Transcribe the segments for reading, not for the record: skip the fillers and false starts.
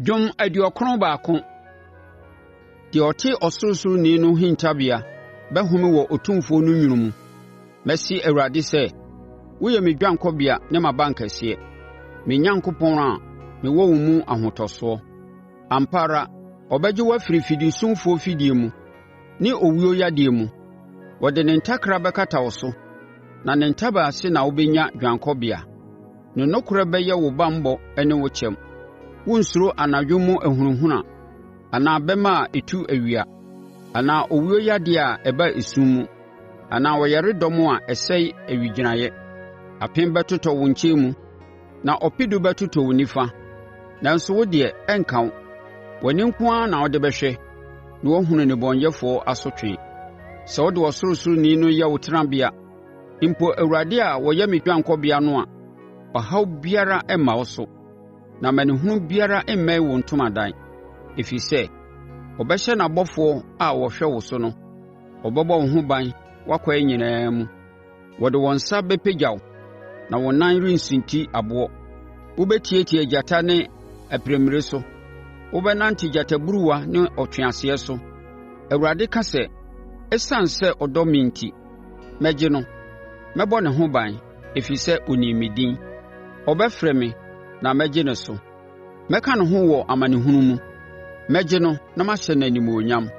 Dwom 91. Deɛ ɔte Ɔsorosoroni no hintabea bɛhome wɔ Otumfoɔ no nwunu mu. Mɛse Awurade sɛ, “Woyɛ me dwanekɔbea ne m'abankɛseɛ, me Onyankopɔn a mewɔ wo mu ahotosoɔ.” Ampa ara ɔbɛgye wo afiri fidisumfoɔ afidie mu, ne owuo yadeɛ mu. Ɔde ne ntakra bɛkata wo so, na ne ntaban ase na wobɛnya dwanekɔbea; ne nokorɛ bɛyɛ wo banbɔ ne wo kyɛm. Worensuro anadwo mu ahunahuna, anaa bɛmma a ɛtu awia, anaa owuoyadeɛ a ɛba esum mu, anaa ɔyaredɔm a ɛsɛe owigyinaeɛ. Apem bɛtotɔ wo nkyɛn mu na ɔpedu bɛtotɔ wo nifa, nanso wo deɛ, ɛrenka wo. W'ani nko ara na wode bɛhwɛ na woahunu nnebɔneyɛfoɔ asotwe. Sɛ wode Ɔsorosoroni no yɛ wo tenabea, mpo Awurade a ɔyɛ me dwanekɔbea no a, ɔhaw biara remma wo so, na amanehunu biara remmɛn wo ntomadan. Ɛfiri sɛ ɔbɛhyɛ n'abɔfoɔ a wɔhwɛ wo so no; wɔbɛbɔ wo ho ban w'akwan nyinaa mu. Wɔde wɔn nsa bɛpagya wo, na wo nan rensunti ɔboɔ. Wobɛtiatia gyata ne aprammire so; wobɛnante gyataburuwa ne ɔtweaseɛ so. Awurade ka sɛ, “Esiane sɛ ɔdɔ me enti, mɛgye no; mɛbɔ ne ho ban, ɛfiri sɛ ɔnim me din. Ɔbɛfrɛ me na mɛgye no so; mɛka ne ho wɔ amanehunu mu, mɛgye no na mahyɛ no animuonyam.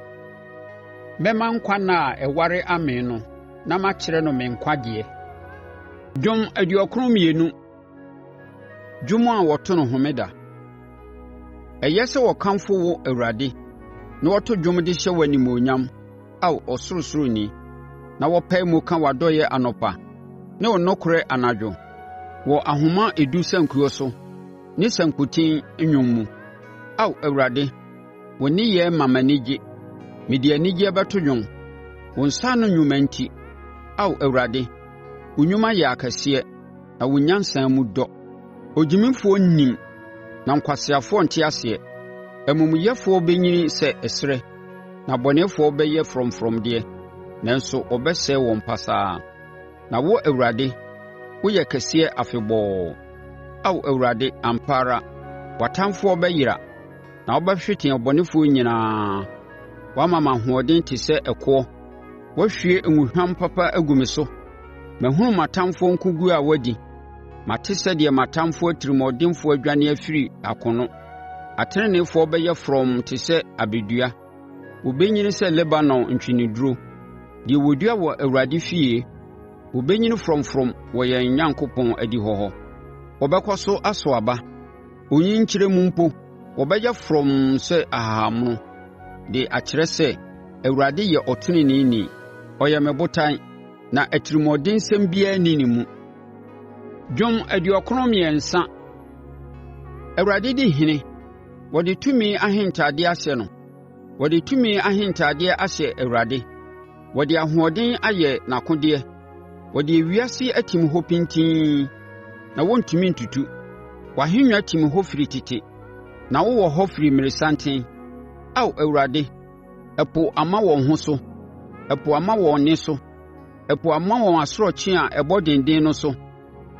Mɛma nkwa nna a ɛware amee no na makyerɛ no me nkwagyeɛ.” Dwom 92. Dwom a wɔto no Homeda. Ɛyɛ sɛ wɔkamfo wo Awurade na wɔto dwom de hyɛ wo animuonyam, Ao Ɔsorosoroni, na wɔpae mu ka w'adɔeɛ anɔpa ne wo nokorɛ anadwo, wɔ ahoma edu sankuo so ne sankuten nnwom mu. Ao Awurade, wo nneyɛɛ ma m'ani gye; mede anigyeɛ bɛto dwom, wo nsa ano nnwuma enti. Ao Awurade, wo nnwuma yɛ akɛseɛ, na wo nyansa mu dɔ! Ogyimifoɔ nnim, na nkwaseafoɔ nte aseɛ. Amumuyɛfoɔ bɛnyini sɛ ɛserɛ, na abɔnefoɔ bɛyɛ frɔmfrɔm deɛ, nanso wɔbɛsɛe wɔn pasaa. Na wo Awurade, woyɛ kɛseɛ afebɔɔ. Ao Awurade, ampa ara, w'atamfoɔ bɛyera, na wobɛhwete abɔnefoɔ nyinaa. Woama me ahoɔden te sɛ ɛkoɔ; woahwie ngohwam papa agu me so. Mahunu m'atamfoɔ nkoguo a wɔadi; mate sɛdeɛ m'atamfoɔ atirimuɔdenfoɔ adwane afiri akono. Ateneneefoɔ bɛyɛ frɔmm te sɛ abɛdua, wɔbɛnyini sɛ Lebanon ntweneduro. Deɛ wɔdua wɔ Awurade fie, wɔbɛnyini frɔmfrɔm wɔ yɛn Onyankopɔn adihɔ hɔ. Wɔbɛkɔ so aso aba, onyinkyerɛ mu mpo wɔbɛyɛ frɔmm sɛ ahahammono de akyerɛ sɛ, Awurade yɛ ɔteneneeni; ɔyɛ me botan, na atirimuɔdensɛm biara nni ne mu. Dwom 93. Awurade di ɔhene, wɔde tumi ahentadeɛ ahyɛ no. Wɔde tumi ahentadeɛ ahyɛ Awurade; wɔde ahoɔden ayɛ n'akodeɛ. Ɔde ewiase atim hɔ pintinn, na wɔrentumi ntutu. W'ahennwa tim hɔ firi tete, na wowɔ hɔ firi mmerɛsanten. Ao Awurade, ɛpo ama wɔn ho so, ɛpo ama wɔn nne so, ɛpo ama wɔn asorɔkye a ɛbɔ denden no so.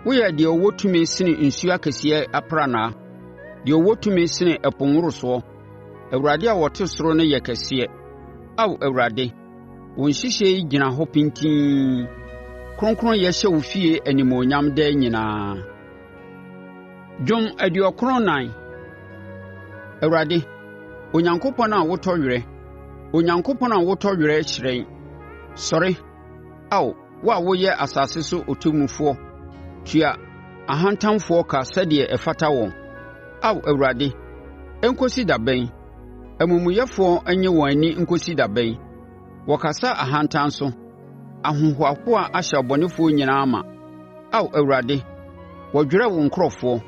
Woyɛ deɛ ɔwɔ tumi sene nsuo akɛseɛ aprannaa, deɛ ɔwɔ tumi sene ɛpo nworosoɔ. Awurade a ɔte ɔsoro no yɛ kɛseɛ. Ao Awurade, wo nhyehyɛeɛ gyina hɔ pintinn, kronkronyɛ hyɛ wo fie animuonyam daa nyinaa. Dwom 94. Awurade, Onyankopɔn a wotɔ werɛ, Onyankopɔn a wotɔ werɛ hyerɛn. Sɔre, Ao wo a woyɛ asase so ɔtemmufoɔ tua ahantanfoɔ ka sɛdeɛ ɛfata wɔn. Ao Awurade, ɛnkɔsi da bɛn? Amumuyɛfoɔ nnye wɔn ani nkɔsi da bɛn? Wɔkasa ahantan so, ahohoahoa ahyɛ abɔnefoɔ nyinaa ma. Ao Awurade, wɔdwerɛ wo nkurɔfoɔ,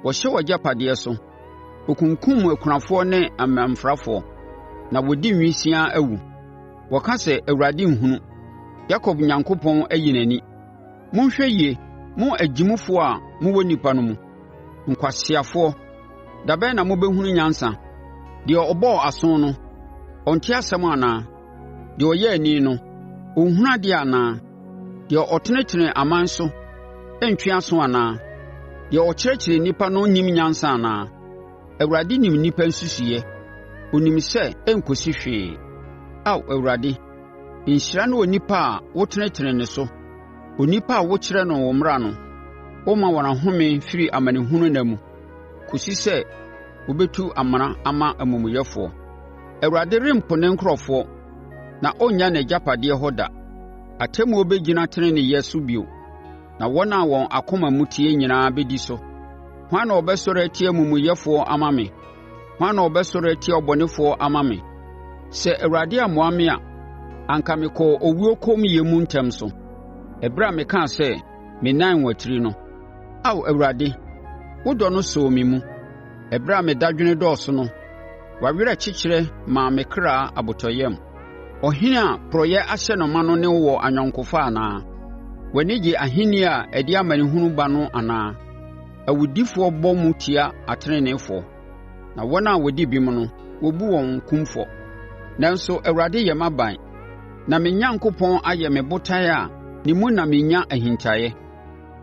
wɔhyɛ w'agyapadeɛ so. Wɔkunkumm akunafoɔ ne amamfrafoɔ, na wɔdi nwisiaa awu. Wɔka sɛ, “ Awurade nhunu, Yakob Onyankopɔn ayi n'ani.” Monhwɛ yie, mo agyimifoɔ a mowɔ nnipa no mu, nkwaseafoɔ, da bɛn na mobɛhunu nyansa? Deɛ ɔbɔɔ aso no, ɔnte asɛm anaa? Deɛ ɔyɛɛ ani no, ɔnhunu adeɛ anaa? Deɛ ɔtenetene aman so ntwe aso anaa? Deɛ ɔkyerɛkyerɛ nnipa no nnim nyansa anaa? Awurade nim nnipa nsusuiɛ; ɔnim sɛ ɛnkɔsi hwee. Ao Awurade, nhyira ne onipa a wotenetene ne so, onipa a wokyerɛ no wo mmara no; woma wɔn ahome firi amanehunu nna mu, kɔsi sɛ wobɛtu amena ama amumuyɛfoɔ. Awurade rempo ne nkurɔfoɔ na ɔrennya n'agyapadeɛ hɔ da. Atemmuo bɛgyina teneneeyɛ so bio, na wɔn a wɔn akoma mu teɛ nyinaa bɛdi so. Hwan na ɔbɛsɔre atia amumuyɛfoɔ ama me? Hwan na ɔbɛsɔre atia abɔnefoɔ ama me? Sɛ Awurade ammoa me a, anka mekɔɔ owuo kommyɛ mu ntɛm so. Ɛberɛ a mekaa sɛ, “Me nan rewatiri” no, Ao Awurade, wo dɔ no sɔɔ me mu. Ɛberɛ a me dadwene dɔɔso no, w'awerɛkyekyerɛ maa me kra abotɔyam. Ɔhene a porɔeɛ ahyɛ no ma no ne wo wɔ ayɔnkofa anaa? W'ani gye ahennie a ɛde amanehunu ba no anaa? Awudifoɔ bɔ mu tia ateneneefoɔ, na wɔn a wɔdi bem no, wɔbu wɔn kumfɔ. Nanso Awurade yɛ m'aban, na me Onyankopɔn ayɛ me botan a ne mu na menya ahintaeɛ.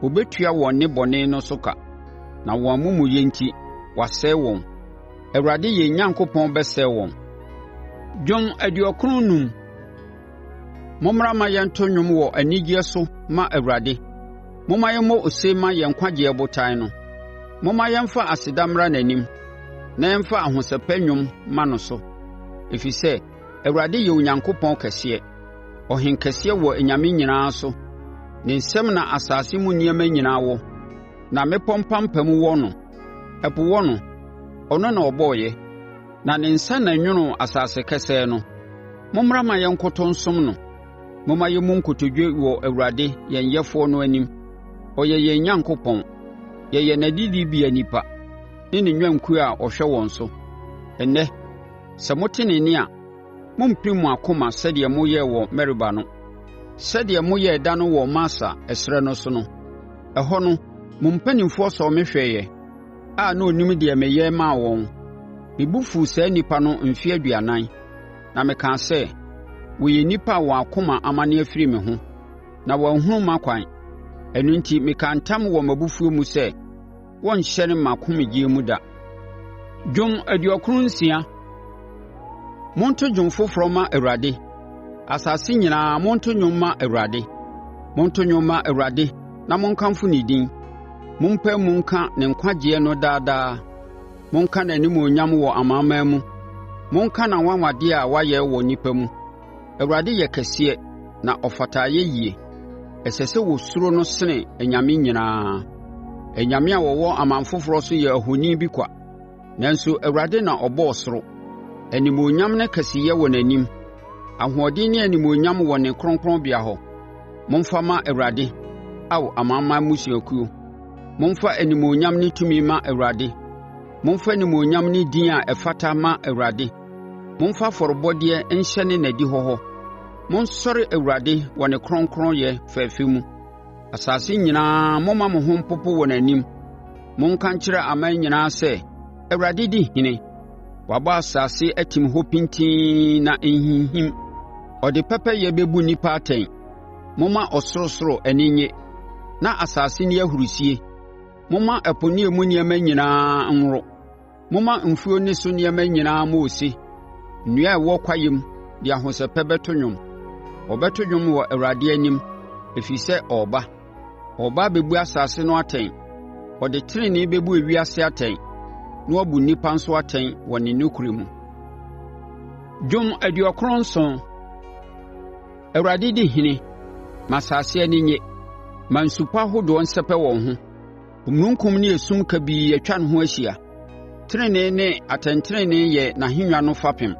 Ɔbɛtua wɔn nnebɔne no so ka, na wɔn amumuyɛ enti wasɛe wɔn. Awurade yɛn Onyankopɔn bɛsɛe wɔn. Dwom 95. Mommra mma yɛnto dwom wɔ anigyeɛ so mma Awurade; momma yɛmmɔ ose mma yɛn nkwagyeɛ botan no. Momma yɛmfa aseda mmra n'anim na yɛmfa ahosɛpɛ nnwom mma no so. Ɛfiri sɛ Awurade yɛ Onyankopɔn kɛseɛ, ɔhenkɛseɛ wɔ anyame nyinaa so. Ne nsam na asase mu nneɛma nyinaa wɔ, na mmepɔ mpampam wɔ no. Ɛpo wɔ no, ɔno na ɔbɔeɛ, na ne nsa na ɛnwonoo asase kesee no. Mommra mma yɛnkoto nsom no. Momma yɛmmu nkotodwe wɔ Awurade yɛn Yɛfoɔ no anim. Ɔyɛ yɛn Onyankopɔn, yɛyɛ n'adidibea nnipa, ne ne nnwankuo a ɔhwɛ wɔn so. Ɛnnɛ, sɛ mote ne nne a, mommpirim mo akoma sɛdeɛ moyɛɛ wɔ Meriba no, sɛdeɛ moyɛɛ da no wɔ Masa, ɛserɛ no so no. Ɛhɔ no, mo mpanimfoɔ sɔɔ me hwɛeɛ a na wɔnnim deɛ meyɛ maa wɔn. Me bo fuu saa nnipa no mfeɛ aduanan, na mekaa sɛ, “Wɔyɛ nnipa a wɔn akoma amane afiri me ho, na wɔanhunu m'akwan.” Ɛno enti mekaa ntam wɔ m'abufuo mu sɛ, “Wɔrenhyɛne m'ahomegyeɛ mu da.” Dwom 96. Monto dwom foforɔ mma Awurade! Asase nyinaa monto dwom mma Awurade. Monto dwom mma Awurade na monkamfo ne din; mompae mu nka ne nkwagyeɛ no daa daa. Monka n'animuonyam wɔ amanaman mu, monka n'anwanwadeɛ a wayɛ wɔ nnipa mu. Awurade yɛ kɛseɛ na ɔfata ayɛyie; ɛsɛ sɛ wɔsuro no sene anyame nyinaa. Anyame a wɔwɔ aman foforɔ so yɛ ahoni bi kwa, nanso Awurade na ɔbɔɔ ɔsoro. Animuonyam ne kɛseyɛ wɔ n'anim; ahoɔden ne animuonyam wɔ ne kronkronbea hɔ. Momfa mma Awurade, Ao amanaman mmusuakuo, momfa animuonyam ne tumi mma Awurade. Momfa animuonyam ne din a ɛfata mma Awurade; momfa afɔrebɔdeɛ nhyɛne n'adihɔ hɔ. Monsɔre Awurade wɔ ne kronkronyɛ fɛfɛ mu. Asase nyinaa momma mo ho mpopo wɔ n'anim. Monka nkyerɛ aman nyinaa sɛ, “ Awurade di ɔhene.” Wabɔ asase atim hɔ pintinn na ɛnhinhim; ɔde pɛpɛyɛ bɛbu nnipa atɛn. Momma ɔsorosoro ani nnye, na asase nni ahurisie; momma ɛpo ne emu nneɛma nyinaa nworo. Momma mfuo ne so nneɛma nyinaa mmɔ ose. Nnua a ɛwɔ kwaeɛm de ahosɛpɛ bɛto dwom; wɔbɛto dwom wɔ Awurade anim, ɛfiri sɛ ɔreba, ɔreba abɛbu asase no atɛn. Ɔde tenenee bɛbu ewiase atɛn na wabu nnipa nso atɛn wɔ ne nokorɛ mu. Dwom 97. Awurade di ɔhene, ma asase ani nnye; ma nsupɔ ahodoɔ nsɛpɛ wɔn ho. Omununkum ne esum kabii atwa ne ho ahyia; tenenee ne atɛntenenee yɛ n'ahennwa no fapem.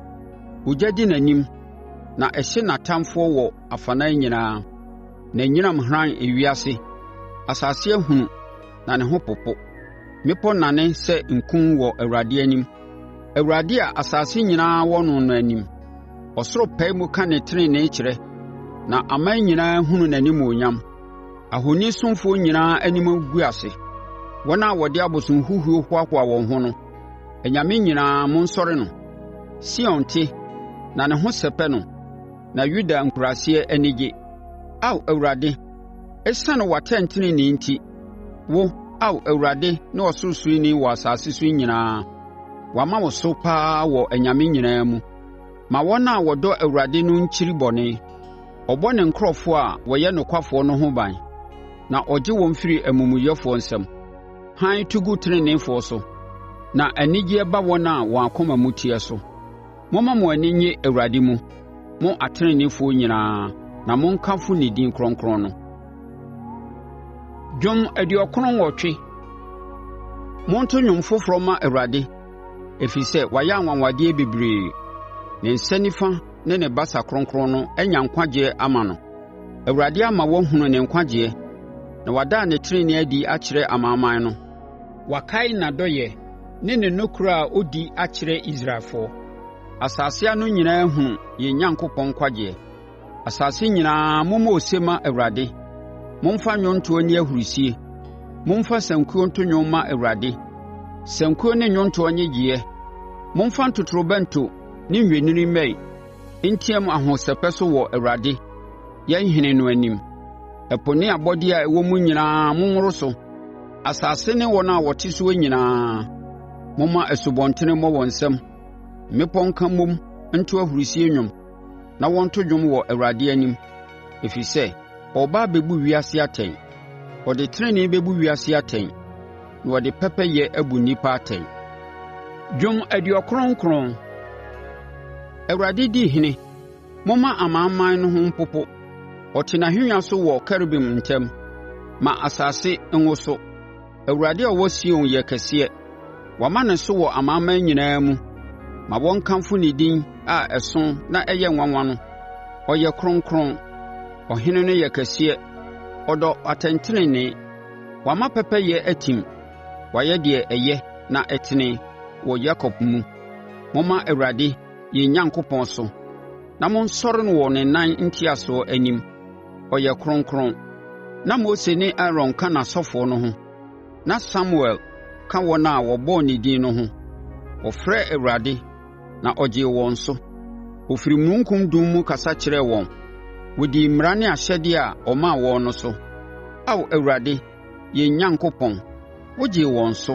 Ogya di n'anim na ɛhye n'atamfoɔ wɔ afanan nyinaa. N'anyinam hran ewiase; asase ahunu na ne ho popo. Mmepɔ nane sɛ nku wɔ Awurade anim, Awurade a asase nyinaa wɔ no no anim. Ɔsoro pae mu ka ne tenenee kyerɛ na aman nyinaa hunu n'animuonyam. Ahonisomfoɔ nyinaa anim bɛgu ase, wɔn a wɔde abosomhuhuo hoahoa wɔn ho no. Anyame nyinaa, monsɔre no! Sion te, na ne ho sɛpɛ no, na Yuda nkuraaseɛ ani gye. Ao Awurade, ɛsiane w'atɛntenenee enti, wo, Ao Awurade ne Ɔsorosoroni wɔ asase so nyinaa. Wɔama wo so pa ara wɔ anyame nyinaa mu. Ma wɔn a wɔdɔ Awurade no nkyiri bɔne. Ɔbɔ ne nkurɔfoɔ a wɔyɛ nokwafoɔ no ho ban, na ɔgye wɔn firi amumuyɛfoɔ nsam. Hann to gu teneneefoɔ so, na anigyeɛ ba wɔn a wɔn akoma mu teɛ so. Momma mo ani nnye Awurade mu, mo ateneneefoɔ nyinaa, na monkamfo ne din kronkron no. Dwom 98. Monto dwom foforɔ mma Awurade, ɛfiri sɛ wayɛ anwanwadeɛ bebree; ne nsa nifa ne ne basa kronkron no anya nkwagyeɛ ama no. Awurade ama wɔahunu ne nkwagyeɛ na wada ne tenenee adi akyerɛ amanaman no. Wakae n'adɔeɛ ne ne nokorɛ a ɔdi akyerɛ Israelfoɔ; asase ano nyinaa ahunu yɛn Onyankopɔn nkwagyeɛ. Asase nyinaa mommɔ ose mma Awurade. Momfa nnwontoɔ nni ahurisie, momfa sankuo nto dwom mma Awurade, sankuo ne nnwontoɔ nnyegyeeɛ. Momfa ntotorobɛnto ne nnwennini mmɛn nteam ahosɛpɛ so wɔ Awurade, yɛn Ɔhene no anim. Ɛpo ne abɔdeɛ a ɛwɔ mu nyinaa monworo so, asase ne wɔn a wɔte soɔ nyinaa. Momma nsubɔntene mmɔ wɔn nsam, mmepɔ nka mmom nto ahurisie nnwom na wɔnto dwom wɔ Awurade anim, ɛfiri sɛ ɔreba abɛbu ewiase atɛn. Ɔde tenenee bɛbu ewiase atɛn na ɔde pɛpɛyɛ abu nnipa atɛn. Dwom 99. Awurade di ɔhene, momma amanaman no ho mpopo; ɔte n'ahennwa so wɔ Kerubim ntam, ma asase nwoso. Awurade a ɔwɔ Sion yɛ kɛseɛ; wɔama no so wɔ amanaman nyinaa mu. Ma wɔnkamfo ne din a ɛso na ɛyɛ nwanwa no, ɔyɛ kronkron. Ɔhene no yɛ kɛseɛ, ɔdɔ atɛntenenee; wama pɛpɛyɛ atim, wayɛ deɛ ɛyɛ na ɛtene wɔ Yakob mu. Momma Awurade, yɛn Onyankopɔn so na monsɔre no wɔ ne nan ntiasoɔ anim; ɔyɛ kronkron. Na Mose ne Aaron ka n'asɔfoɔ no ho, na Samuel ka wɔn a wɔbɔɔ ne din no ho; wɔfrɛɛ Awurade na ɔgyee wɔn so. Ɔfiri omununkum dum mu kasa kyerɛɛ wɔn; wɔdii mmara ne ahyɛdeɛ a ɔmaa wɔn no so. Ao Awurade, yɛn Onyankopɔn, wogyee wɔn so;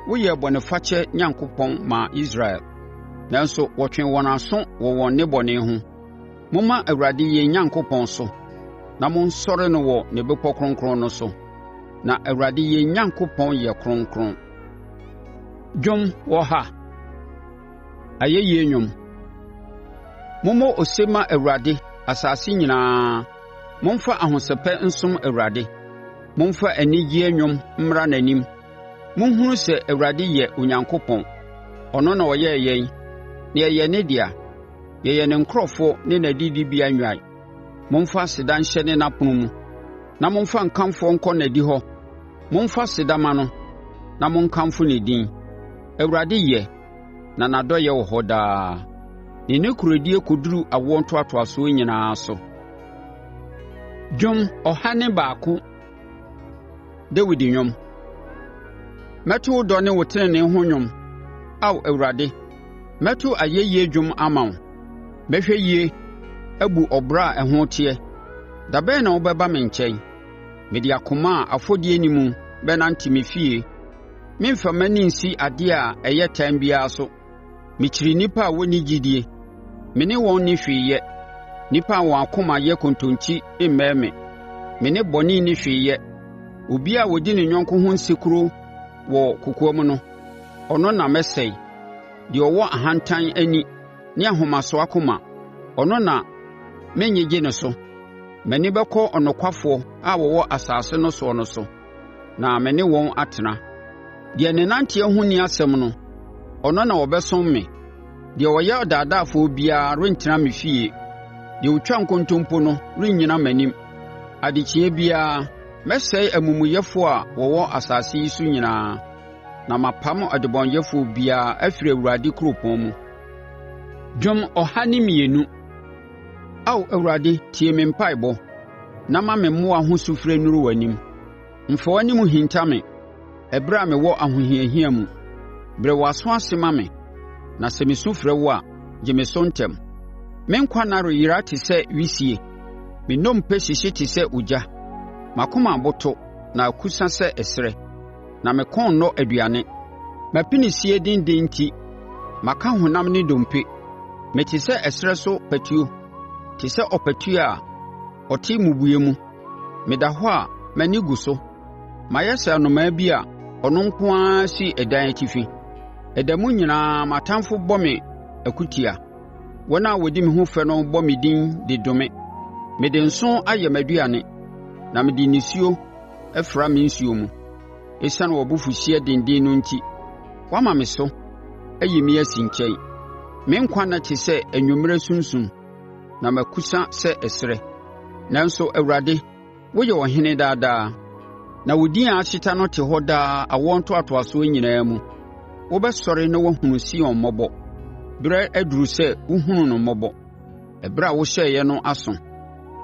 woyɛɛ bɔnefakyɛ Onyankopɔn maa Israel, nanso wɔtwee wɔn aso wɔ wɔn nnebɔne ho. Momma Awurade yɛn Onyankopɔn so, na monsɔre no wɔ ne bepɔ kronkron no so, na Awurade yɛn Onyankopɔn yɛ kronkron. Dwom 100. Ayɛyie dwom. Mommɔ ose mma Awurade, asase nyinaa. Momfa ahosɛpɛ nsom Awurade. Momfa anigyeɛ nnwom mmra n'anim. Monhunu sɛ Awurade yɛ Onyankopɔn. Ɔno na ɔyɛɛ yɛn, na yɛyɛ ne dea; yɛyɛ ne nkurɔfoɔ ne n'adidibea nnwan. Momfa aseda nhyɛne n'apono mu na momfa nkamfo nkɔ n'adihɔ. Momfa aseda mma no na monkamfo ne din. Awurade yɛ, na n'adɔeɛ wɔ hɔ daa; ne nokorɛdie kɔduru awoɔ ntoatoasoɔ nyinaa so. Dwom 101. Dawid dwom. Mɛto wo dɔ ne wo tenenee ho dwom, Ao Awurade; mɛto ayɛyie dwom ama wo. Mɛhwɛ yie abu ɔbra a ɛho teɛ. Da bɛn na wobɛba me nkyɛn? Mede akoma a afɔdie nni mu bɛnante me fie. Meremfa m'ani nsi adeɛ a ɛyɛ tan biara so. Mekyiri nnipa a wɔnni gyidie; me ne wɔn nni hwee yɛ. Nnipa a wɔn akoma yɛ kontonkyi mmɛn me. Me ne bɔne nni hwee yɛ. Obiara a ɔdi ne yɔnko ho nsekuro wɔ kɔkoam no, ɔno na mɛsɛe. Deɛ ɔwɔ ahantan ani ne ahomasoɔ akoma, ɔno na merennyegye no so. M'ani bɛkɔ anokwafoɔ a wɔwɔ asase no soɔ no so, na me ne wɔn atena. Deɛ ne nanteɛ ho nni asɛm no, ɔno na ɔbɛsom me; deɛ ɔyɛ ɔdaadaafoɔ biara rentena me fie. Deɛ ɔtwa nkontompo no rennyina m'anim. Adekyeeɛ biara, mɛsɛe amumuyɛfoɔ a wɔwɔ asase yi so nyinaa, na mapam ɔdebɔneyɛfoɔ biara afiri Awurade kuropɔn mu. Dwom 102. Ao Awurade tie me mpaeɛbɔ, na ma me mmoa ho sufrɛ nnuru w'anim. Mfa w'anim nhinta me ɛberɛ a mewɔ ahohiahia mu. Brɛ w'aso ase ma me, na sɛ mesu frɛ wo a, gye me so ntɛm. Me nkwa nna reyera te sɛ wisie; me nnompe hyehye te sɛ ogya. M'akoma aboto na akusa sɛ ɛserɛ, na me kɔn nnɔ aduane. M'apinisie denden enti maka honam ne nnompe. Mete sɛ ɛserɛ so patuo, te sɛ ɔpatuo a ɔte mmubuiɛ mu. Meda hɔ a m'ani gu so; mayɛ sɛ anomaa bi a ɔno nko ara si ɛdan atifi. Ɛda mu nyinaa m'atamfoɔ bɔ me akutia; wɔn a wɔdi me ho fɛ no bɔ me din de dome. Mede nsõ ayɛ m'aduane na mede nisuo fra me nsuo mu. Esiane w'abofuhyeɛ denden no enti, woama me so, ayi me asi nkyɛn. Me nkwa nna te sɛ anwummerɛ sunsum; na makusa sɛ ɛserɛ. Nanso Awurade, woyɛ ɔhene daa daa, na wo din a ahyeta no te hɔ daa awoɔ ntoatoasoɔ nyinaa mu. Wobɛsɔre na woahunu Sion mmɔbɔ; berɛ aduru sɛ wohunu no mmɔbɔ. Ɛberɛ a wohyɛeɛ no aso.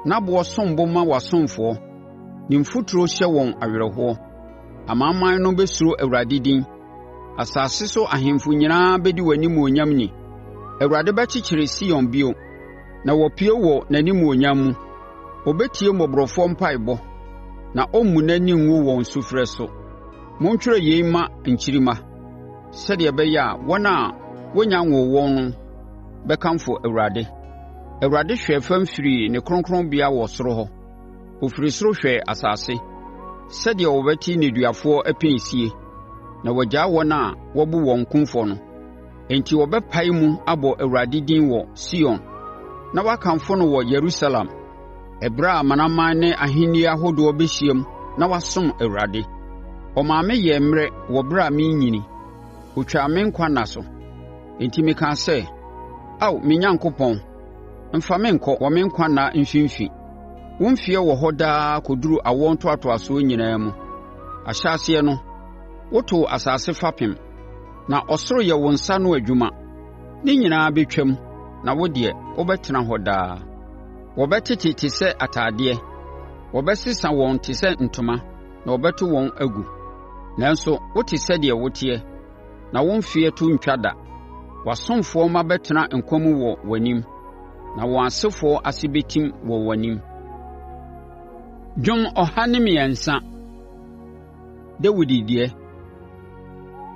N'aboɔ som bo ma w'asomfoɔ; ne mfuturo hyɛ wɔn awerɛhoɔ. Amanaman no bɛsuro Awurade din; asase so ahemfo nyinaa bɛdi w'animuonyam ni. Awurade bɛkyekyere Sion bio na wapue wɔ n'animuonyam mu. Ɔbɛtie mmɔborɔfoɔ mpaeɛbɔ na ɔremmu n'ani ngu wɔn sufrɛ so. Montwerɛ yei mma nkyirimma, sɛdeɛ ɛbɛyɛ a wɔn a wɔnnya nwoo wɔn no bɛkamfo Awurade. Awurade hwɛɛ fam firii ne kronkronbea wɔ soro hɔ; ɔfiri soro hwɛɛ asase, sɛdeɛ ɔbɛte nneduafoɔ apinisie na wagyaa wɔn a wɔabu wɔn kumfɔ no. Enti wɔbɛpae mu abɔ Awurade din wɔ Sion na wɔakamfo no wɔ Yerusalem, ɛberɛ a amanaman ne ahennie ahodoɔ bɛhyiam na wɔasom Awurade. Ɔmaa me yɛɛ mmerɛ wɔ ɛberɛ a merenyini; ɔtwaa me nkwa nna so. Enti mekaa sɛ, “Ao me Onyankopɔn, mfa me nkɔ wɔ me nkwa nna mfimfini”. Wo mfeɛ wɔ hɔ daa kɔduru awoɔ ntoatoasoɔ nyinaa mu. Ahyɛaseɛ no, wotoo asase fapem, na ɔsoro yɛ wo nsa ano adwuma. Ne nyinaa bɛtwam na wo deɛ, wobɛtena hɔ daa. Wɔbɛtete te sɛ atadeɛ; wɔbɛsesa wɔn te sɛ ntoma na wɔbɛto wɔn agu. Nanso wote sɛ deɛ woteɛ, na wo mfeɛ to rentwa da. W'asomfoɔ mma bɛtena nkwa mu wɔ w'anim, na wɔn asefoɔ ase bɛtim wɔ w'anim. Dwom 103. Dawid deɛ.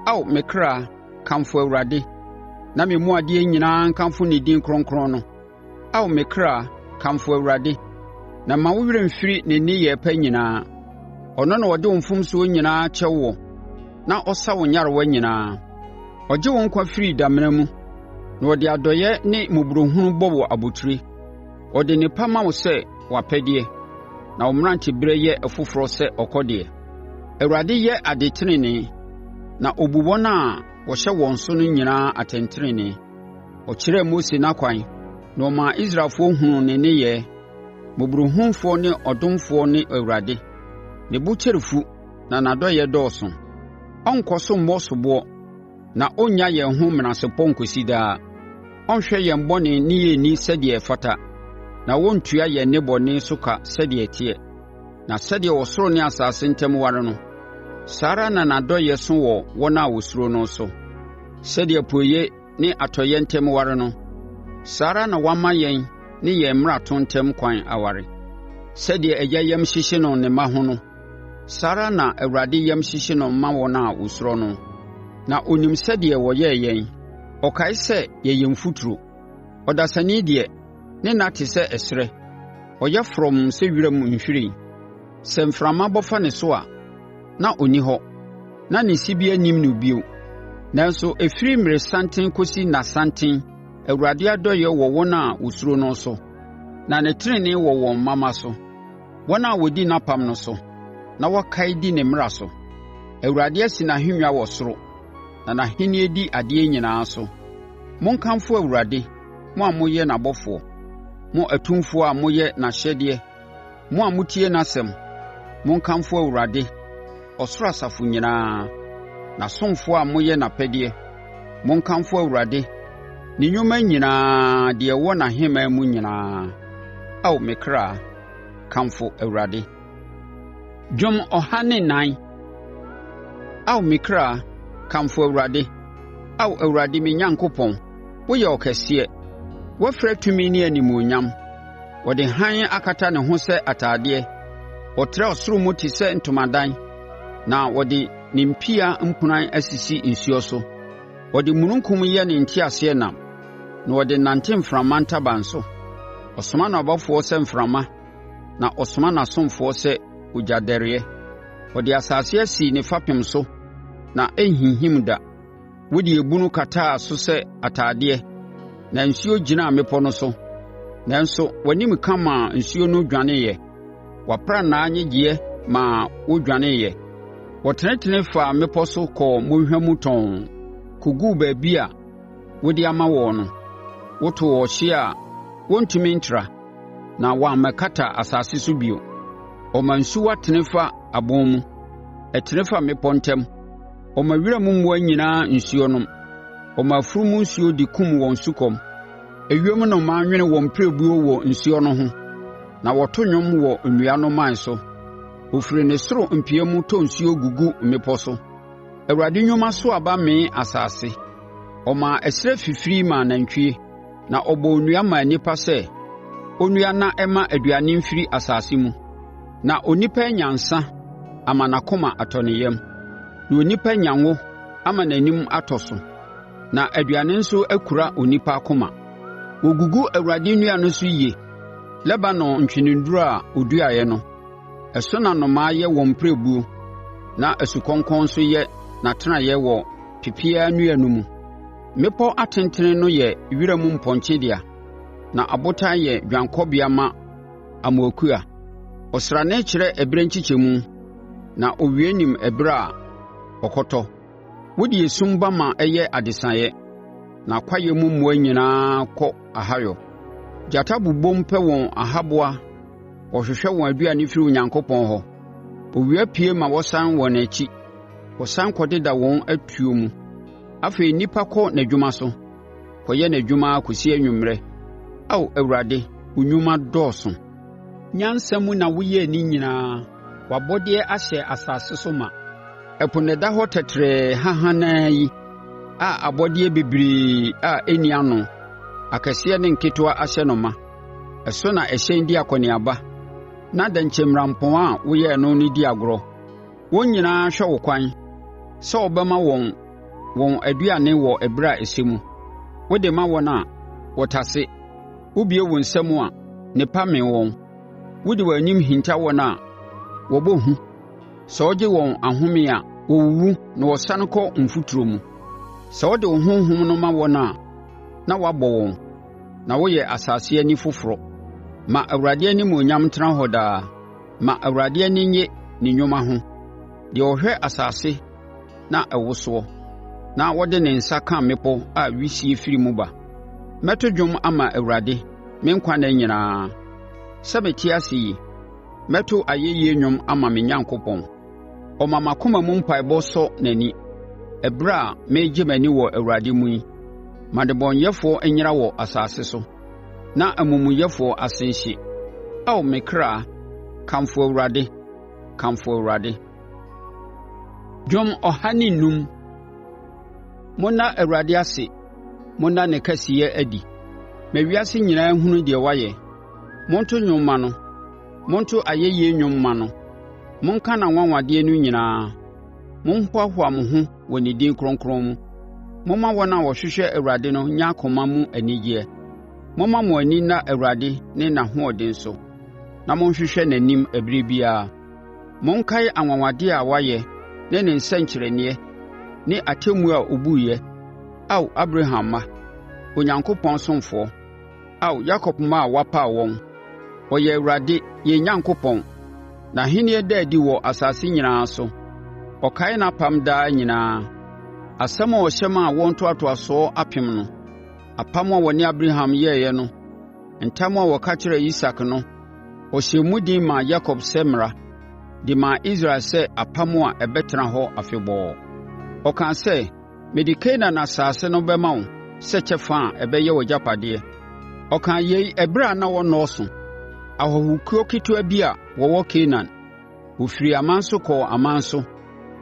Ao me kra, kamfo Awurade! Na me mu adeɛ nyinaa nkamfo ne din kronkron no. Ao me kra, kamfo Awurade! Na mma wo werɛ mfiri ne nneyɛɛ pa nyinaa. Ɔno na ɔde wo mfomsoɔ nyinaa kyɛ woɔ na ɔsa wo nyarewa nyinaa. Ɔgye wo nkwa firi damena mu, na ɔde adɔeɛ ne mmɔborɔhunu bɔ wo abotire. Ɔde nnepa ma wo sɛ w'apɛdeɛ, na wo mmeranteberɛ yɛ foforɔ sɛ ɔkɔdeɛ. Awurade yɛ ade tenenee, na ɔbu wɔn a wɔhyɛ wɔn so nyinaa atɛntenenee. Ɔkyerɛɛ Mose n'akwan na ɔmaa Israelfoɔ hunuu ne nneyɛɛ. Mmɔborɔhunufoɔ ne ɔdomfoɔ ne Awurade, ne bo kyɛre fu na n'adɔeɛ dɔɔso. Ɔrenkɔ so mmɔ soboɔ na ɔrennya yɛn ho menasepɔ nkɔsi daa; ɔrenhwɛ yɛn bɔne ne yɛn nni sɛdeɛ ɛfata, na ɔrentua yɛn nnebɔne so ka sɛdeɛ ɛteɛ. Na sɛdeɛ ɔsoro ne asase ntam ware no, saa ara na n'adɔeɛ so wɔ wɔn a wɔsuro no so. Sɛdeɛ apueeɛ ne atɔeɛ ntam ware no, saa ara na wama yɛn ne yɛn mmarato ntam kwan aware. Sɛdeɛ agya yam hyehye no ne mma ho no, saa ara na Awurade yam hyehye no ma wɔn a wɔsuro no; na ɔnim sɛdeɛ wɔyɛɛ yɛn, ɔkae sɛ yɛyɛ mfuturo. Ɔdasani deɛ, ne nna te sɛ ɛserɛ, ɔyɛ frɔmm sɛ wiram nhwiren. Sɛ mframa bɔ fa ne so a, na ɔnni hɔ, na ne sibea nnim no bio. Nanso ɛfiri mmerɛsanten kɔsi nnasanten Awurade adɔeɛ wɔ wɔn a wɔsuro no so, na ne tenenee wɔ wɔn mma mma so, wɔn a wɔdi n'apam no so na wɔkae di ne mmara so. Awurade asi n'ahennwa wɔ ɔsoro, na n'ahennie di adeɛ nyinaa so. Monkamfo Awurade, mo a moyɛ n'abɔfoɔ, mo atumfoɔ a moyɛ n'ahyɛdeɛ, mo a motie n'asɛm. Monkamfo Awurade, ɔsoro asafo nyinaa, n'asomfoɔ a moyɛ n'apɛdeɛ. Monkamfo Awurade, ne nnwuma nyinaa, deɛ ɛwɔ n'ahemman mu nyinaa. Ao me kra, kamfo Awurade. Dwom 104. Ao me kra, kamfo Awurade! Ao Awurade me Onyankopɔn, woyɛ ɔkɛseɛ! Woafira tumi ne animuonyam. Ɔde hann akata ne ho sɛ atadeɛ; ɔtrɛ ɔsoro mu te sɛ ntomadan na ɔde ne mpia mpunan asisi nsuo so. Ɔde omununkum yɛ ne nteaseɛnam na ɔde nante mframa ntaban so. Ɔsoma n'abɔfoɔ sɛ mframa na ɔsoma n'asomfoɔ sɛ ogyadɛreɛ. Ɔde asase asi ne fapem so na ɛrenhinhim da. Wode ebunu kataa so sɛ atadeɛ na nsuo gyinaa mmepɔ no so. Nanso w'animka maa nsuo no dwaneeɛ, w'aprannaa nnyegyeeɛ maa wɔdwaneeɛ. Wɔtenetene faa mmepɔ so kɔɔ mmɔnhwa mu tɔnn, kɔguu baabi a wode ama wɔn no. Wotoo ɔhyeɛ a wɔrentumi ntra, na wɔammɛkata asase so bio. Ɔma nsuwa tene fa abɔn mu; ɛtene fa mmepɔ ntam. Ɔma wiram mmoa nyinaa nsuo nom; ɔma afunumu nsuo de kum wɔn sukɔm. Ewiem nnomaa nwene wɔn pirebuo wɔ nsuo no ho; na wɔto nnwom wɔ nnua no mman so. Ɔfiri ne soro mpia mu tɔ nsuo gugu mmepɔ so; Awurade nnwuma so aba mee asase. Ɔmaa ɛserɛ fifiri maa anantwie na ɔbɔɔ nnua maa onipa sɛ ɔnnua na ɛmma aduane mfiri asase mu, na onipa anya nsã ama n'akoma atɔ ne yam, na onipa anya ngo ama n'anim atɔ so, na aduane nso akura onipa akoma. Wɔgugu Awurade nnua no so yie, Lebanon ntweneduro a ɔduaeɛ no. Ɛso na nnomaa yɛ wɔn mpirebuo na asukɔnkɔn nso yɛ n'atenaeɛ wɔ pepeaa nnua no mu. Mmepɔ atentene no yɛ wiram mpɔnkye dea, na abotan yɛ dwanekɔbea ma amoakua. Ɔsrane kyerɛ ɛberɛ nkyekyɛmu, na owia nim ɛberɛ a ɔkɔtɔ. Wode esum ba ma ɛyɛ adesaeɛ, na kwaeɛ mu mmoa nyinaa kɔ ahayɔ. Gyata bobom pɛ wɔn ahaboa wɔhwehwɛ wɔn aduane firi Onyankopɔn hɔ. Owia pue ma wɔsane wɔn akyi, wɔsane kɔdeda wɔn atuo mu. Afei onipa kɔ n'adwuma so, kɔyɛ n'adwuma ara kɔsi anwummerɛ. Ao Awurade, wo nnwuma dɔɔso! Nyansa mu na woyɛɛ ne nyinaa; w'abɔdeɛ ahyɛ asase so ma. Ɛpo na ɛda hɔ tɛtrɛɛ hahanaa yi, a abɔdeɛ bebree a ɛnni ano, akɛseɛ ne nketewa ahyɛ no ma. Ɛso na ahyɛn di akɔneaba na dɛnkyɛmmirampɔn a woyɛɛ no no di agorɔ. Wɔn nyinaa hwɛ wo kwan sɛ wobɛma wɔn wɔn aduane wɔ ɛberɛ a ɛsɛ mu. Wode ma wɔn a, wɔtase; wobue wo nsam a, nnepa mee wɔn. Wode w'anim hinta wɔn a, wɔbɔ hu; sɛ wogye wɔn ahome a, wɔwuwu na wɔsane kɔ mfuturo mu. Sɛ wode wo honhom no ma wɔn a, na woabɔ wɔn, na woyɛ asase ani foforɔ. Ma Awurade animuonyam ntena hɔ daa; ma Awurade ani nnye ne nnwuma ho, deɛ ɔhwɛ asase na ɛwosoɔ na ɔde ne nsa ka mmepɔ a wisie firi mu ba. Mɛto dwom ama Awurade me nkwa nna nyinaa; sɛ mete ase yi, mɛto ayɛyie dwom ama me Onyankopɔn. Ɔma m'akoma mu mpaeɛbɔ sɔ n'ani ɛberɛ a meregye m'ani wɔ Awurade mu yi. Ma nnebɔneyɛfoɔ nyera wɔ asase so na amumuyɛfoɔ ase nhye. Ao me kra, kamfo Awurade! Kamfo Awurade. Dwom 105. Monna Awurade ase, monna ne kɛseyɛ adi; ma ewiase nyinaa nhunu deɛ wayɛ. Monto dwom mma no, monto ayɛyie dwom mma no; monka n'anwanwadeɛ no nyinaa. Monhoahoa mo ho wɔ ne din kronkron mu; momma wɔn a wɔhwehwɛ Awurade no nya akoma mu anigyeɛ. Momma mo ani nna Awurade ne n'ahoɔden so, na monhwehwɛ n'anim ɛberɛ biara. Monkae anwanwadeɛ a wayɛ ne ne nsɛnkyerɛnneɛ, ne atemmuo a ɔbuiɛ. Ao Abraham mma, Onyankopɔn asomfoɔ, Ao Yakob mma a wapa wɔn. Ɔyɛ Awurade, yɛn Onyankopɔn; n'ahennie da adi wɔ asase nyinaa so. Ɔkae n'apam daa nyinaa, asɛm a ɔhyɛ maa awoɔ ntoatoasoɔ apem no, apam a ɔne Abraham yɛeɛ no, ntam a ɔka kyerɛɛ Isak no. Ɔhyɛɛ mu den maa Yakob sɛ mmara, de maa Israel sɛ apam a ɛbɛtena hɔ afebɔɔ. Ɔkaa sɛ, “Mede Kanaan asase no bɛma wo sɛ kyɛfa a ɛbɛyɛ w'agyapadeɛ.” Ɔkaa yei ɛberɛ a na wɔnnɔɔso, ahɔhokuo ketewa bi a wɔwɔ Kanaan. Wɔfirii aman so kɔɔ aman so,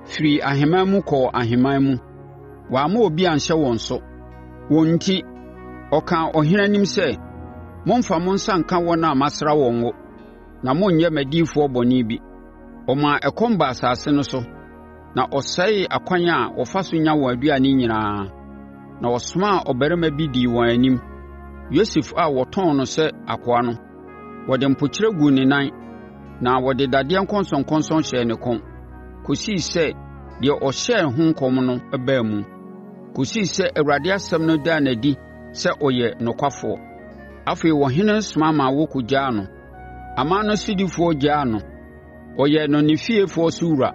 firii ahemman mu kɔɔ ahemman mu. Wamma obi anhyɛ wɔn so. Wɔn enti, ɔkaa ɔhene anim sɛ, “Mommfa mo nsa nka wɔn a masra wɔn ngo, na monnyɛ m'adiyifoɔ bɔne bi.” Ɔmaa ɛkɔm baa asase no so, Na ɔsɛee akwan a wɔfa so nya wɔn aduane nyinaa. Na ɔsomaa ɔbarima bi dii wɔn anim, Yosef a wɔtɔn no sɛ akoa no. Wɔde mpokyerɛ guu ne nan na wɔde dadeɛ nkɔnsɔnkɔnsɔn hyɛɛ ne kɔn, kɔsii sɛ deɛ ɔhyɛɛ ho nkɔm no baa mu, kɔsii sɛ Awurade asɛm no daa no adi sɛ ɔyɛ nokwafoɔ. Afei ɔhene no soma ma wɔkɔgyaa no; aman no sodifoɔ gyaa no. Ɔyɛɛ no ne fiefoɔ so wura,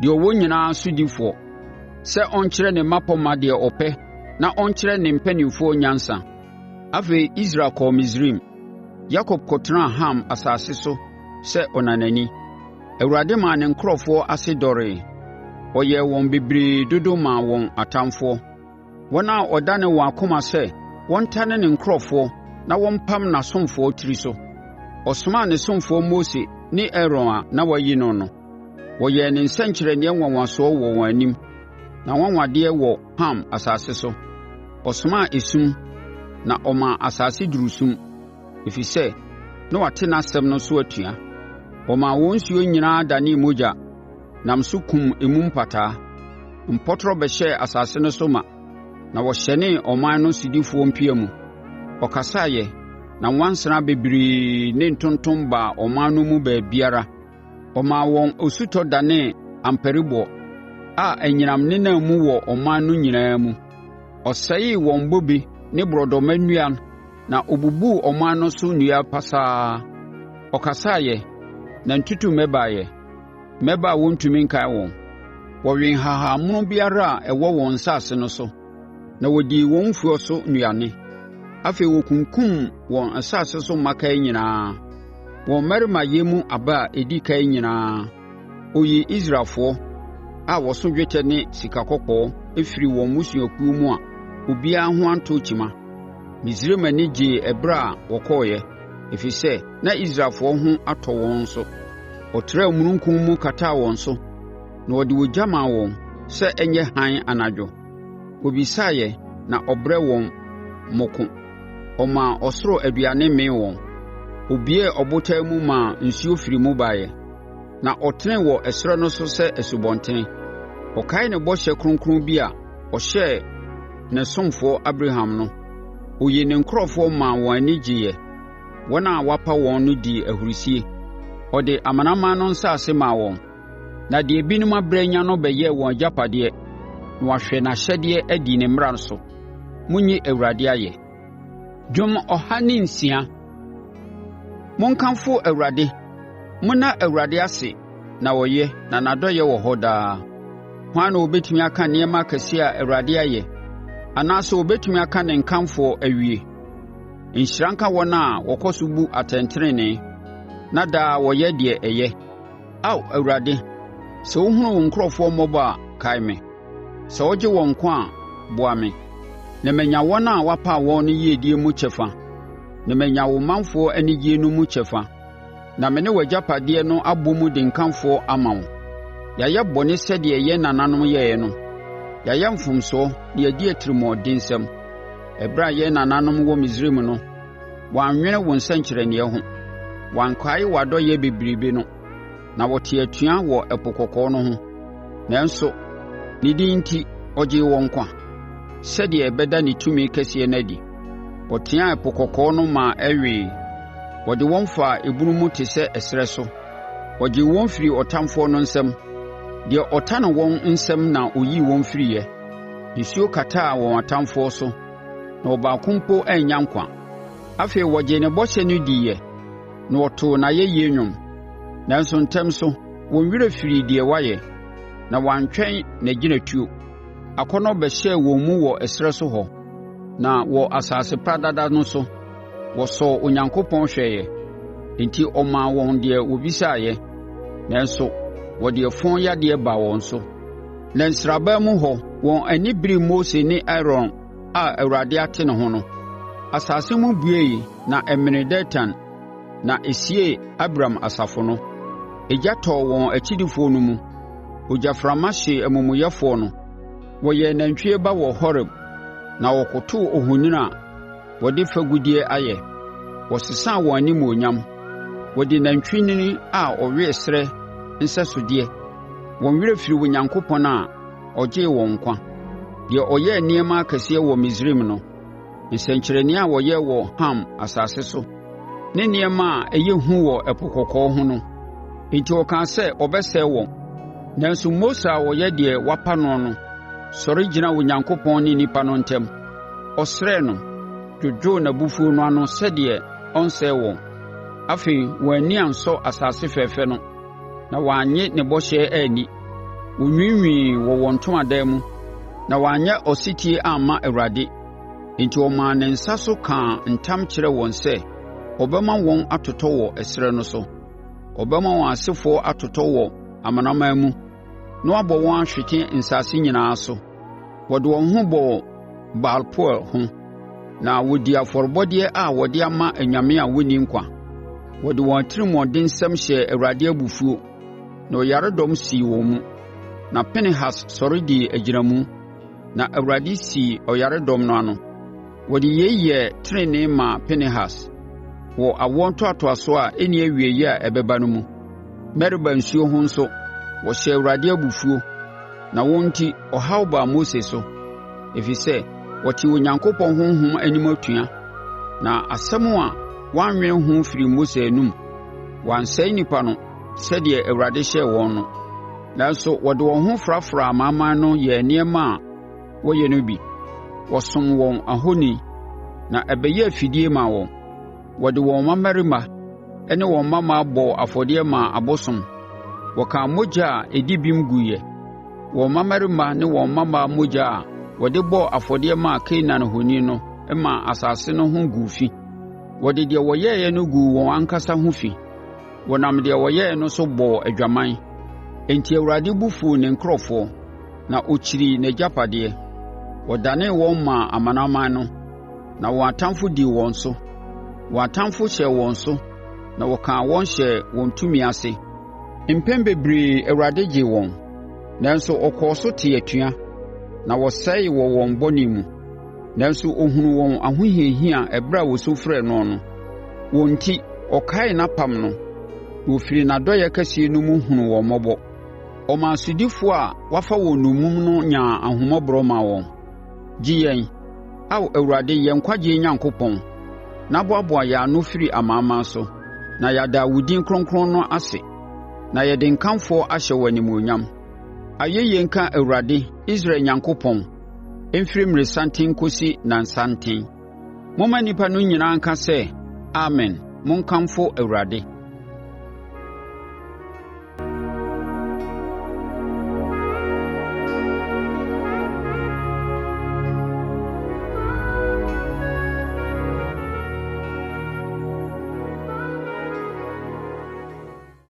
deɛ ɔwɔ nyinaa sodifoɔ, sɛ ɔnkyerɛ ne mmapɔmma deɛ ɔpɛ na ɔnkyerɛ ne mpanimfoɔ nyansa. Afei Israel kɔɔ Misraim, Yakob kɔtenaa Ham asase so sɛ ɔnanani. Awurade maa ne nkurɔfoɔ ase dɔreeɛ; ɔyɛɛ wɔn bebree dodo maa wɔn atamfoɔ, wɔn a ɔdane wɔn akoma sɛ wɔntane ne nkurɔfoɔ na wɔmpam n'asomfoɔ tiri so. Ɔsomaa ne ɔsomfoɔ Mose ne Aaron a na wayi no no. Ɔyɛɛ ne nsɛnkyerɛnneɛ nwanwasoɔ wɔ wɔn anim, n'anwanwadeɛ wɔ Ham asase so. Ɔsomaa esum na ɔmaa asase duruu sum, ɛfiri sɛ na wɔate n'asɛm no so atua. Ɔmaa wɔn nsuo nyinaa danee mogya, nam so kumm emu mpataa. Mpɔtorɔ bɛhyɛɛ asase no so ma na wɔhyɛnee ɔman no sodifoɔ mpia mu. Ɔkasaeɛ, na nwansena bebree ne ntontom baa ɔman no mu baabiara. Ɔmaa wɔn osutɔ danee ampariboɔ a anyinam nenam mu wɔ ɔman no nyinaa mu. Ɔsɛee wɔn bobe ne borɔdɔma nnua na ɔbubuu ɔman no so nnua pasaa. Ɔkasaeɛ, na ntutummɛ baeɛ, mmɛbɛ a wɔntumi nkan wɔn. Wɔwee nhahammono biara a ɛwɔ wɔn nsase no so na wɔdii wɔn mfuo so nnuane. Afei wɔkunkumm wɔn asase so mmakan nyinaa, wɔn mmarimayɛ mu aba a ɛdi ɛkan nyinaa. Ɔyii Israelfoɔ, a wɔso dwetɛ ne sikakɔkɔɔ, firii wɔn mmusuakuo mu a obiara ho antɔ kyima. Misraim ani gyee ɛberɛ a wɔkɔeɛ, ɛfiri sɛ na Israelfoɔ ho atɔ wɔn so. Ɔtrɛɛ omununkum mu kataa wɔn so, na ɔde ogya maa wɔn sɛ ɛnyɛ hann anadwo. Wɔbisaeɛ na ɔbrɛɛ wɔn mmoko; ɔmaa ɔsoro aduane mee wɔn. Ɔbuee ɔbotan mu maa nsuo firii mu baeɛ, na ɔtenee wɔ ɛserɛ no so sɛ asubɔnten. Ɔkaee ne bɔhyɛ kronkron bi a ɔhyɛɛ ne ɔsomfoɔ Abraham no. Ɔyii ne nkurɔfoɔ maa wɔn ani gyeeɛ; wɔn a wapa wɔn no dii ahurisie. Ɔde amanaman no nsase maa wɔn, na deɛ ebinom abrɛ anya no bɛyɛɛ wɔn agyapadeɛ, na wɔahwɛ n'ahyɛdeɛ adi ne mmara so. Monyi Awurade ayɛ! Dwom 106. Monkamfo Awurade. Monna Awurade ase na ɔyɛ, na n'adɔeɛ wɔ hɔ daa. Hwan na ɔbɛtumi aka nneɛma akɛseɛ a Awurade ayɛ, anaasɛ ɔbɛtumi aka ne nkamfoɔ awie? Nhyira nka wɔn a wɔkɔ so bu atɛntenenee na daa wɔyɛ deɛ ɛyɛ. Ao Awurade, sɛ wohunu wo nkurɔfoɔ mmɔbɔ a, kae me. Sɛ wogye wɔn nkwa a, boa me, na manya wɔn a woapa wɔn no yiedie mu kyɛfa, na manya wo manfoɔ anigyeɛ no mu kyɛfa, na me ne w'agyapadeɛ no abɔ mu de nkamfo ama wo. Yɛayɛ bɔne sɛdeɛ yɛn nananom yɛeɛ no; yɛayɛ mfomsoɔ na yɛadi atirimuɔdensɛm. Ɛberɛ a yɛn nananom wɔ Misraim no, wɔannwene wo nsɛnkyerɛnneɛ ho, wɔankae w'adɔeɛ bebrebe no, na wɔtee atua wɔ Ɛpo Kɔkɔɔ no ho. Nanso, ne din enti, ɔgyee wɔn nkwa, sɛdeɛ ɛbɛda ne tumi kɛseɛ no adi. Ɔteaa Ɛpo Kɔkɔɔ no ma ɛwee; ɔde wɔn faa ebunu mu te sɛ ɛserɛ so. Ɔgyee wɔn firii ɔtamfoɔ no nsam, deɛ ɔtane wɔn nsam na ɔyii wɔn firiiɛ. Nsuo kataa wɔn atamfoɔ so, na ɔbaako mpo annya nkwa. Afei wɔgyee ne bɔhyɛ no diiɛ na wɔtoo n'ayɛyie nnwom. Nanso ntɛm so wɔn werɛ firii deɛ wayɛ, na wɔantwɛn n'agyinatuo. Akɔnnɔ bɛhyɛɛ wɔn mu wɔ ɛserɛ so hɔ, na wɔ asase pradada no so, wɔsɔɔ Onyankopɔn hwɛeɛ. Enti ɔmaa wɔn deɛ wɔbisaeɛ, nanso wɔde ɛfɔn yadeɛ baa wɔn so. Na nsraban mu hɔ wɔn ani beree Mose ne Aaron a Awurade ate ne ho no. Asase mu bueɛ na ɛmenee Datan na ɛsiee Abiram asafo no. Egya tɔɔ wɔn akyidifoɔ no mu; ogyaframa hyee amumuyɛfoɔ no. Wɔyɛɛ nantwie ba wɔ Horeb na wɔkotoo ohoni a wɔde fagudeɛ ayɛ. Wɔsesaa wɔn animuonyam, wɔde nantwinini a ɔwe serɛ nsɛsodeɛ Wɔn werɛ firii Onyankopɔn a ɔgyee wɔn nkwa, deɛ ɔyɛɛ nneɛma akɛseɛ wɔ Misraim no, nsɛnkyerɛnneɛ a ɔyɛɛ wɔ Ham asase so ne nneɛma a ɛyɛ hu wɔ Ɛpo Kɔkɔɔ ho no. Enti ɔkaa sɛ ɔbɛsɛe wɔn, nanso Mose a ɔyɛ deɛ wapa noɔ no sɔre gyinaa Onyankopɔn ne nnipa no ntam. Ɔsrɛɛ no, dwodwoo n'abufuo no ano sɛdeɛ ɔrensɛe wɔn. Afei wɔn ani ansɔ asase fɛfɛ no na wɔannye ne bɔhyɛ anni. Wɔnwiinwii wɔ wɔn ntomadan mu na wɔanyɛ ɔsetie amma Awurade. Enti ɔmaa ne nsa so kaa ntam kyerɛɛ wɔn sɛ ɔbɛma wɔn atotɔ wɔ ɛserɛ no so, ɔbɛma wɔn asefoɔ atotɔ wɔ amanaman mu na wabɔ wɔn ahwete nsase nyinaa so. Wɔde wɔn ho bɔɔ Baal-peor ho na wɔdii afɔrebɔdeɛ a wɔde ama anyame a wɔnni nkwa. Wɔde wɔn atirimuɔdensɛm hyɛɛ Awurade abufuo, na ɔyaredɔm sii wɔn mu. Na Pinehas sɔre dii agyinamu, na Awurade sii ɔyaredɔm no ano. Wɔde yei yɛɛ tenenee maa Pinehas wɔ awoɔ ntoatoasoɔ a ɛnni awieeɛ a ɛbɛba no mu. Meriba nsuo ho nso, wɔhyɛɛ Awurade abufuo, na wɔn enti ɔhaw baa Mose so, ɛfiri sɛ wɔtee Onyankopɔn honhom anim atua, na asɛm a wɔannwene ho firii Mose anom. Wɔansɛe nnipa no sɛdeɛ Awurade hyɛɛ wɔn no. Nanso, wɔde wɔn ho frafraa amanaman no yɛɛ nneɛma a wɔyɛ no bi. Wɔsomm wɔn ahoni, na ɛbɛyɛɛ afidie maa wɔn. Wɔde wɔn mmammarima ne wɔn mmammaa bɔɔ afɔdeɛ maa abosom. Wɔkaa mogya a ɛdi bem guiɛ, wɔn mmammarima ne wɔn mmammaa mogya a wɔde bɔɔ afɔdeɛ maa Kanaan ahoni no maa asase no ho guu fi. Wɔde deɛ wɔyɛeɛ no guu wɔn ankasa ho fi. Wɔnam deɛ wɔyɛeɛ no so bɔɔ adwaman. Enti Awurade bo fuu ne nkurɔfoɔ na ɔkyirii n'agyapadeɛ. Ɔdanee wɔn maa amanaman no, na wɔn atamfoɔ dii wɔn so. Wɔn atamfoɔ hyɛɛ wɔn so na wɔkaa wɔn hyɛɛ wɔn tumi ase. Mpɛn bebree Awurade gyee wɔn, nanso ɔkɔɔ so tee atua na wɔsɛee wɔ wɔn bɔne mu. Nanso ɔhunuu wɔn ahohiahia ɛberɛ a wɔsu frɛɛ noɔ no; wɔn enti ɔkaee n'apam no na ɔfirii n'adɔeɛ kɛseɛ no mu hunuu wɔn mmɔbɔ. Ɔmaa sodifoɔ a wɔafa wɔn nnommum no nyaa ahummɔborɔ maa wɔn. Gye yɛn, Ao Awurade yɛn nkwagyeɛ Onyankopɔn, na boaboa yɛn ano firi amanaman so, na yɛada wo din kronkron no ase, na yɛde nkamfo ahyɛ wo animuonyam. Ayɛyie nka Awurade, Israel Onyankopɔn, ɛmfiri mmerɛsanten nkɔsi nnasanten. Momma nnipa no nyinaa nka sɛ, “Amen!” Monkamfo Awurade.